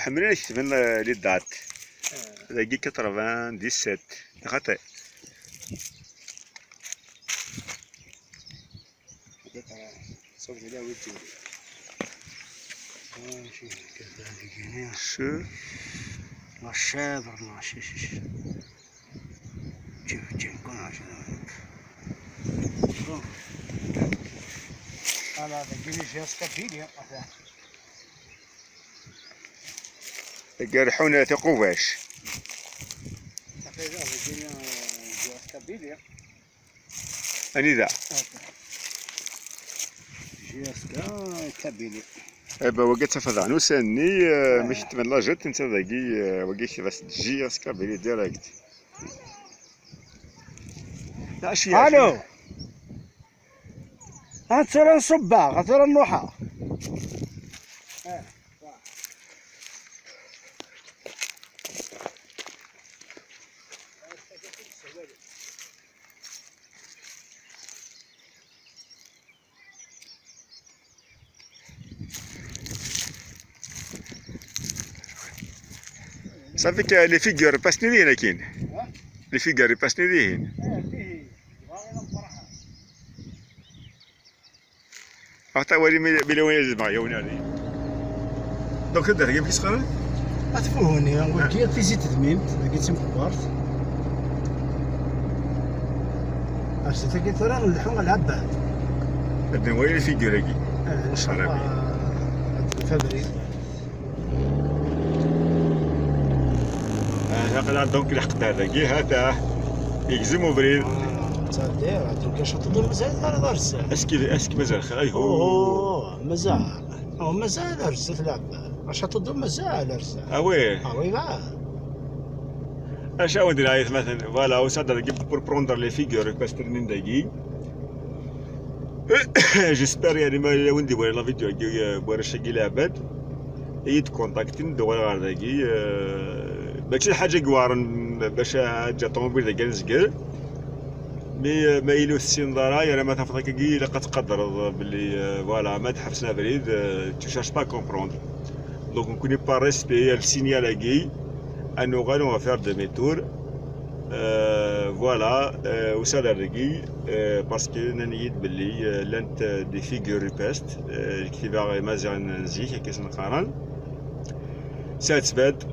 Ḥemmlen ad ketben, eh, les dates. Dagi quatre-vingt-dix-sept. Xaṭi. Peut-être, euh, sauf que là, oui, tu- Ouais, je suis quelqu'un de Guinée. Sure. Machin, vraiment, je suis- je suis- je suis- je suis- je suis- Bon. Voilà, de Guinée, j'ai escapé, hein, enfin. Gerḥuna tiqubac. Ça fait genre, de Guinée, euh, j'ai escapé, hein. Anida? J S K Kabylie. Eh ben, wagi ad tafeḍ daɣen ussan-nni, eh, mi ketben la jette, netta dagi, eh, wagi ketbas-d J S K Kabylie direct. Alo! Ha tura nṣubbeɣ, ha tura nruḥeɣ. Safi, les figures passent-d dihin akin. Les figures passent-d dihin. Ata wali mi, mi lawan ad zedmeɣ yiwen ar din. Donc, ad d-tergem kis xaran? At Fuhuni, wagi tizi tedmimt, dagi d timqebbart. Ar sat-agi tura nleḥḥu ɣer Lɛebbad. Ad nwali lfigure-agi. Ah, inchallah, ad naf abrid. Ah, aql-aɣ donc lḥeqq dagi, ha-t-ah, yegzem ubrid. Ah, ttɛeddiɣ, donc acu tedduɣ mazal ara d arsa. Est-ce que, est-ce que mazal xir? Ayhuh. Oh, mazal. Oh, mazal ar zdat Lɛebbad. Acu tedduɣ mazal ar zdat. Ah oui. Ah oui, bah. Acu awen-d-nɛi atmaten? Voilà, usa-d dagi pour prendre les figures, pas termin dagi. J'espère, yani, ma yella win d-iwalan la vidéo-agi, euh, n warrac-agi leɛbad, ad iyi-d-kontaktin, d-uɣaleɣ ɣer dagi, euh, mačči d lḥaǧa i iweɛren bac ad ǧǧeɣ ṭumubil dagi ad nezger. Mais, euh, ma yella ur tessineḍ ara, yerna ma tafeḍ akkagi, ilaq ad tqadreḍ belli, euh, voilà, ma d-ḥebsen abrid, euh, tu cherches pas à comprendre. Donc, nekkni par respect ar le signal-agi, ad nuɣal, on va faire demi-tour. Euh, voilà, euh, usa-d ar dagi, euh, parce que nnan-iyi-d belli, euh, llant, euh, des figures rupestres, euh, ktiba imaziɣen n zik, akka i sen-qqaren. Saɛetbat,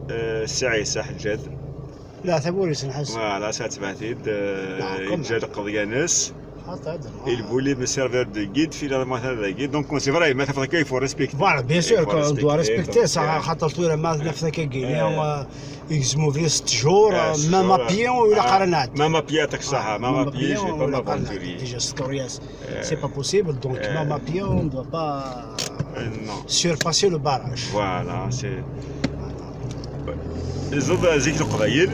euh, Sɛisa Ḥeǧǧat. Leɛtab ur yettnḥas. Voilà, Saɛetbat-id, euh, yeǧǧa-d qeḍyan-is. Il voulait me servir de guide, finalement, atan dagi. Donc, c'est vrai, ma tafeḍ akka, il faut respecter. Voilà, bien sûr, il faut qu'on doit respecter ça, xaṭer tura ma naf akka gini, euh, yegzem ubrid sett jours, euh, même à pied, ur ilaq ara nɛeddi. Même à pied, atak ṣaḥa, même à pied, j'ai pas m'aventurier. Déjà, c'est curieux. C'est pas possible, donc, même à pied, on doit pas surpasser le barrage. Voilà, c'est. Iẓeḍ zik Leqbayel,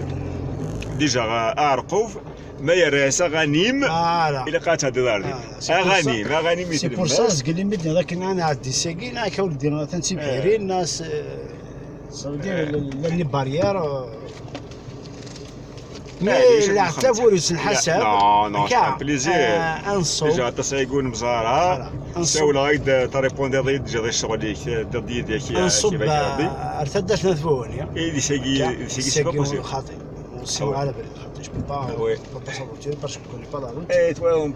déjà, Aɛerqub, ma yerra-as aɣanim, ilaq ad tɛeddiḍ ar din. Aɣanim, aɣanim i tlemmast. C'est pour ça, zgel imi d-nniḍ akken ad nɛeddi sagi, neɣ akka ur d-nniḍ atan d tibḥirin, neɣ s-, ça veut dire, llan les barrières, euh, mais leɛtab ur yettenḥasab. Non, non, c'est un plaisir. Ad nṣub. Déjà, aṭas ay ur nemẓar ara. Voilà. Sawleɣ-ak-d, taripundiḍ-iyi-d, teǧǧiḍ ccɣel-ik, teddiḍ yid-k, ad nṣub, euh, ar taddart n At Buhuni. Eh, di sagi, di sagi, c'est pas possible. Xaṭi. Sinon, à la vérité, je peux pas, je peux pas savoir, parce que je connais pas la route. Eh, toi, on,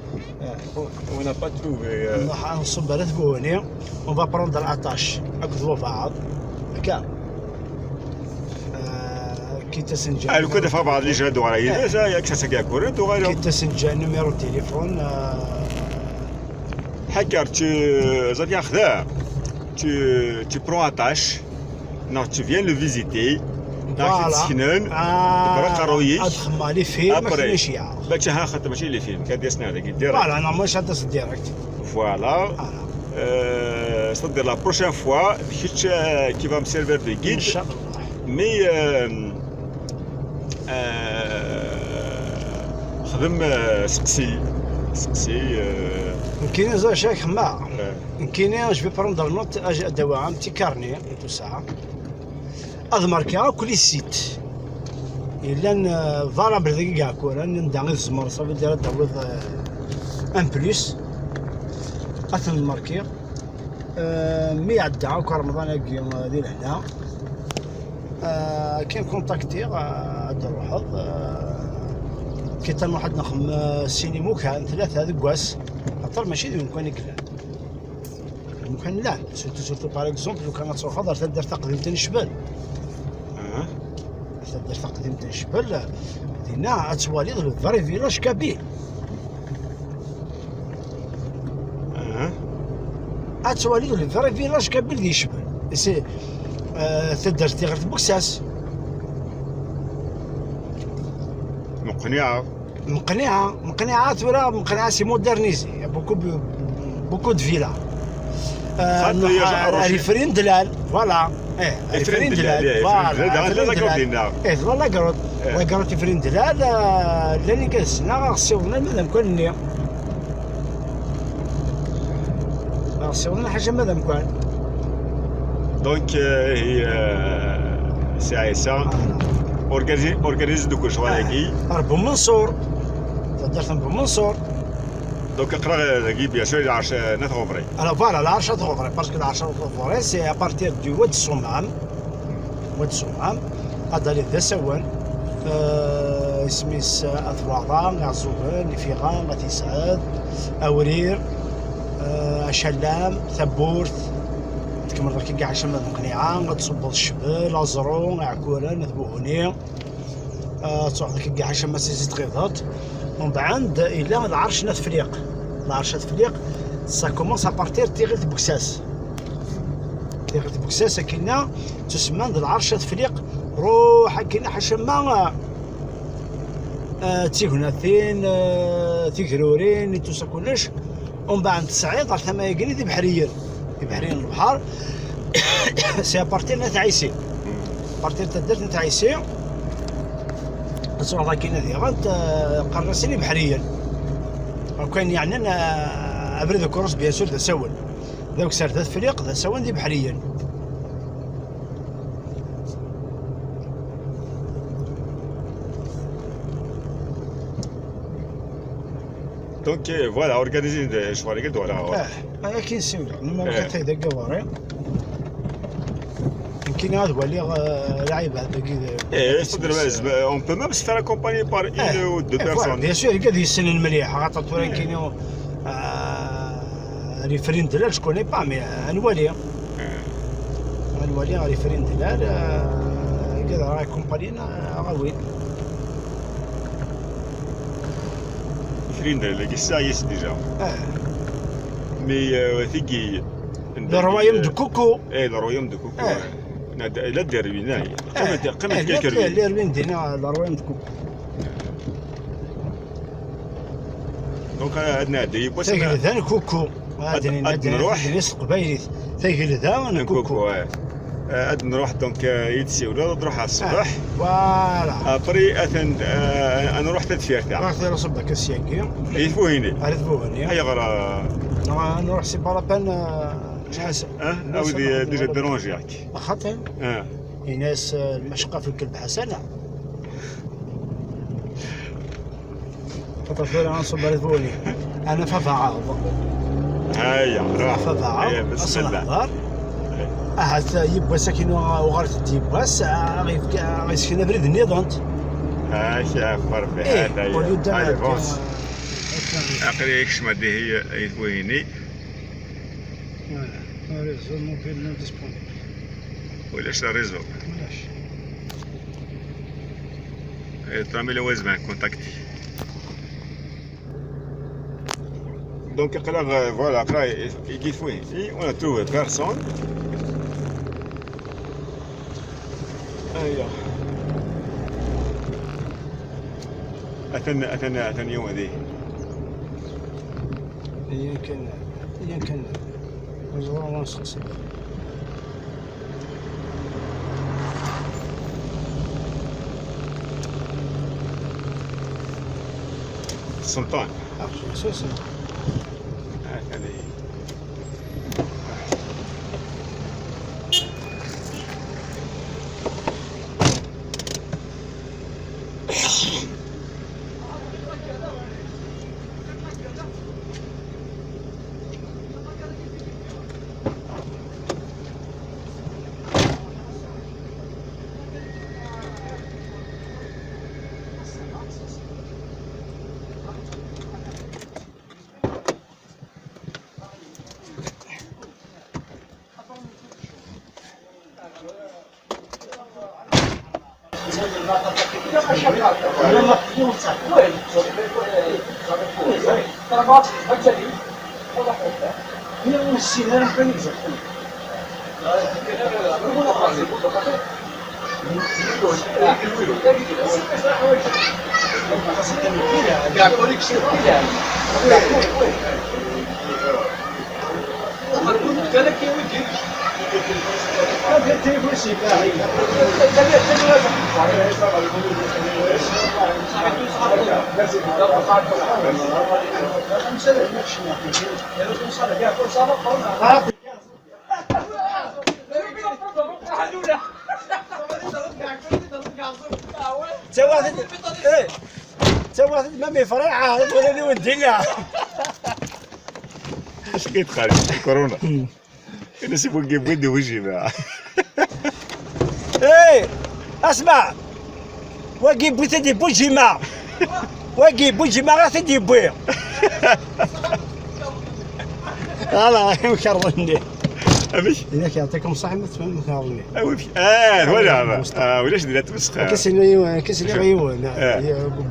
on n'a pas trouvé, euh. Nruḥ ad nṣub ar At Buhuni, on va prendre l'attache akked wabeɛḍ. Akka. Euh, quitte à s-nǧǧ. Ah, lukan d abeɛḍ, déjà, ad uɣaleɣ yid-s, yak s-agi akkura, ad uɣaleɣ. Quitte à s-nǧǧ numéro de téléphone, euh. Ḥaker, tu, ẓad yaxda, tu, tu prends attache. Neɣ tu viens le visiter. Neɣ ad t-id-seknen. Voilà. Ah, ad xemmeɣ les films. Après, mačči ha xaṭer mačči les films, kan d-yasen ar dagi direct. Voilà, non, mačči ad tas direct. Voilà. Voilà. Euh, c'est-à-dire la prochaine fois, d kečč, euh, qui va me servir de guide. Inchallah. Mais, euh, euh, xdem, euh, seqsi. Seqsi, euh. Nekkini ẓer cak xemmeɣ. Nekkini, je vais prendre note, ad awiɣ un petit carnet et tout ça. Ad markiɣ akk les sites yellan, euh, valables deg Iɛekkuren, anda i tzemreḍ, ça veut dire, ad d-tawiḍ, euh, un plus. Ad ten-markiɣ. Euh, mi iɛedda akk Remḍan-agi, euh, di lehna, euh, kan contactiɣ, euh, ad d-ruḥeḍ, euh, kita nruḥ ad nexdem, euh, sin imukan, tlata deg wass, xaṭer mačči d imukan i yellan. Imukan llan, surtout, surtout, par exemple, lukan ad truḥeḍ ar taddart taqdimt n Ncbel. Aha. Taddart taqdimt n Ncbel, dinna ad twaliḍ le vrai village kabyle. Aha. Ad twaliḍ le vrai village kabyle di Ncbel. C'est, euh, taddart tiɣert n Buksas. Meqniɛa. Meqniɛa, Meqniɛa tura, Meqniɛa c'est modernisé. Il y a beaucoup de, beaucoup de villas. Euh, Xaṭi, nruḥ ya ar, ar Rifrin Delal, voilà. Eh, Rifrin Delal, eh, voilà, Rifrin Delal, Rifrin Delal. Eh, la grotte. Eh. La grotte Rifrin Delal, euh, llan ikas-nneɣ ɣ-ssiwḍen alma d amkan-nni. Ɣ-ssiwḍen lḥaǧa ma d amkan. Donc, euh, hi, euh, Si Ɛisa, voilà. Organise, organise de quoi, je vois, ah, dagi. Ar Bumenṣur. Taddart n Bumenṣur. Donc, aql-aɣ dagi, bien sûr, lɛerc, euh, n At Ɣebri. Alors, voilà, lɛerc At Ɣebri, parce que lɛerc At Ɣebri, c'est à partir du Wad Ṣumam. Wad Ṣumam. Ad d-taliḍ d asawen. Euh, isem-is, euh, At Waɛḍa, Iɛeẓẓugen, Ifiɣa, At Yesɛed, Awrir, euh, Acallam, Tawwurt. Tkemmleḍ akka ḥaca ma d Meqniɛa, ad tṣubbeḍ Ccbel, Aẓru, Iɛekkuren, At Buhuni. Ah, ad truḥeḍ akka ḥaca ma si Zit Tɣiḍeṭ. Umbeɛd, yella lɛerc n At Fliq. Lɛerc n At Fliq, ça commence à partir de Tiɣilt Buksas. Tiɣilt Buksas, akkinna, ttusemman d lɛerc n At Fliq. Ruḥ akkinna, ḥaca ma, ah, ah, d tignatin, ah, tigrurin, i tusa kullec. Umbeɛd tesɛiḍ ɣer tama-agi d ibeḥriyen. Ibeḥriyen n lebḥer. C'est à partir n At Ɛisi. À partir n taddart n At Ɛisi. Ad truḥeḍ akkin ad iɣant, eh, qqaren-asen ibeḥriyen. Akken yeɛnan, eh, abrid ukerrus, bien sûr, d asawen. D awessar d At Fliq, d asawen d ibeḥriyen. Donc, euh, voilà, organiser de, je vois les gars, voilà, ouais. Ah, akin siwleɣ. Numéro eh. Katay dagi ɣur-i. Nekkini ad waliɣ, euh, lɛibad dagi. Eh, c'est-à-dire, euh, on peut même se faire accompagner par une eh, ou deux eh, voilà, personnes. Bien sûr, il y a des scènes مليح. Attends, tu vois, eh. Nekkini, euh, Rifrin Delal, je connais pas, mais, euh, ad nwali. Eh. Ad nwali Rifrin Delal, euh, ad aɣ-accompagner, euh, ad aɣ-awin. Rifrin Delal, dagi ssaɣ yes déjà. Ah. Mais, euh, tigi, le royaume de Coco. Eh, le royaume de Coco. Ah. Ouais. La, la Derwin, là. Eh. Quand même, quand même, eh, quelques ruines. Le royaume de Coco. Donc, euh, ad nɛeddi yiwwas. Tagelda n Kuku. Ad, ad, ad nruḥ. Ad nini s teqbaylit. Tagelda n Kuku. Kuku, ouais. Euh, ad nruḥ, donc, euh, i tsiwleḍ, ad nruḥ ɣer ṣṣbeḥ. Ah, voilà. Après, ad, euh, ad nruḥ tadfirt. Nruḥ tira ṣubba ka syagi. I Tbuhini. Ar Tbuhini. Ayɣer, euh, nruḥ si Barapan, euh, Ḥasan. Ah, a widi, déjà dérangiɣ-k. Xaṭi. Ah. Ini-as, euh, lmacqa f lkelb Ḥasan. Xaṭer tura ad nṣubb ar Tbuhini. Ana fafaɣeḍ. Aya, ruḥ. Fafaɣeḍ. Aya, bismillah. Ahat yiwwas akin uɣalet-d yiwwas, ah, ɣ-yefk-, ɣ-yesken abrid nniḍen. Aya, ɣef Rebbi. Eh, aya. Allez, bon. Aql-i kecmeɣ dihi i Tbuhini. Voilà, le réseau mobile non disponible. Ulac le réseau. Ulac. Eh, tant mieux, on va contacter. Donc, aql-aɣ, euh, voilà, aql-aɣ, i, i Tbuhini, on a trouvé personne. Aya. Atan, atan, atan yiwen dihin. Ayen kan, ayen kan. Neẓra ur nseqsi. Sselṭan. Ah, c'est ça. Atan ihi. Tawaɣit, eh, tawaɣit ma mi friḥ, wala ni wendila. Acu i d-xarǧ? Corona. Ini-as i wagi wwin-d Bujima. Eh, asma', wagi wwin-t-id Bujima. Wagi Bujima ɣa t-id-yewwi. Ala, imkerḍen-nni. Amek? Ilak yeɛṭikum ṣṣeḥḥa ma tfehmem imkerḍen-nni. Awi-, ah, wala, ah, ulac dinna tmesxer. Akka sliɣ yiwen, akka sliɣ yiwen. Ah.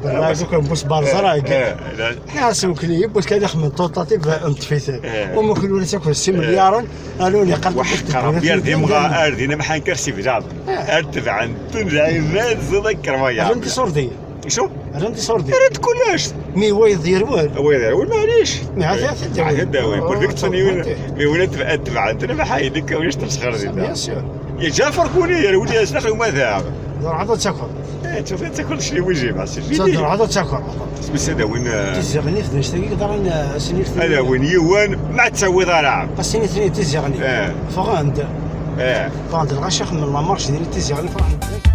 Bernaǧ akk n Bus Barzarag. Ah, la. Ḥas ukli, yewwi-d kan ixemmem tentative n tfitr. Eh. Uma kul ula akk s imelyaren, alun iqal. Waḥeq Rebbi ar d imɣa, ar din amḥan kar si bjad. Eh. Ar tebɛen tun lɛibad, ẓid akker ma yeɛmel. Rran tisurdiyin. Isu? Rran tisurdiyin. Rran-d kullec. Mi wayeḍ yerwel. Wayeḍ yerwel, maɛlic. Mi ɛad ad t-id-awi. Ɛad ad t-id-awi. Ur dik ttaniwen. Mi wala tebɛen tun amḥan, dik ulac tamesxer dinna. Bien sûr. Ya Ǧaɛfer kuni, yerwel-as, naqi uma daɣ. Ruḥ ad takreḍ. Eh, tufid takreḍ cli wiji, ma si. Ruḥ ad takreḍ. Smis ad awin, eh, tiziɣnit d anect-agi yeḍran, eh, ass-nni. Ad awin yiwen, ma ttawiḍ ara. Ass-nni tiziɣnit. Eh. Ffɣen-d. Eh. Ffɣen-d lɣaci xemmen la marche din tiziɣnit, ffɣen-d.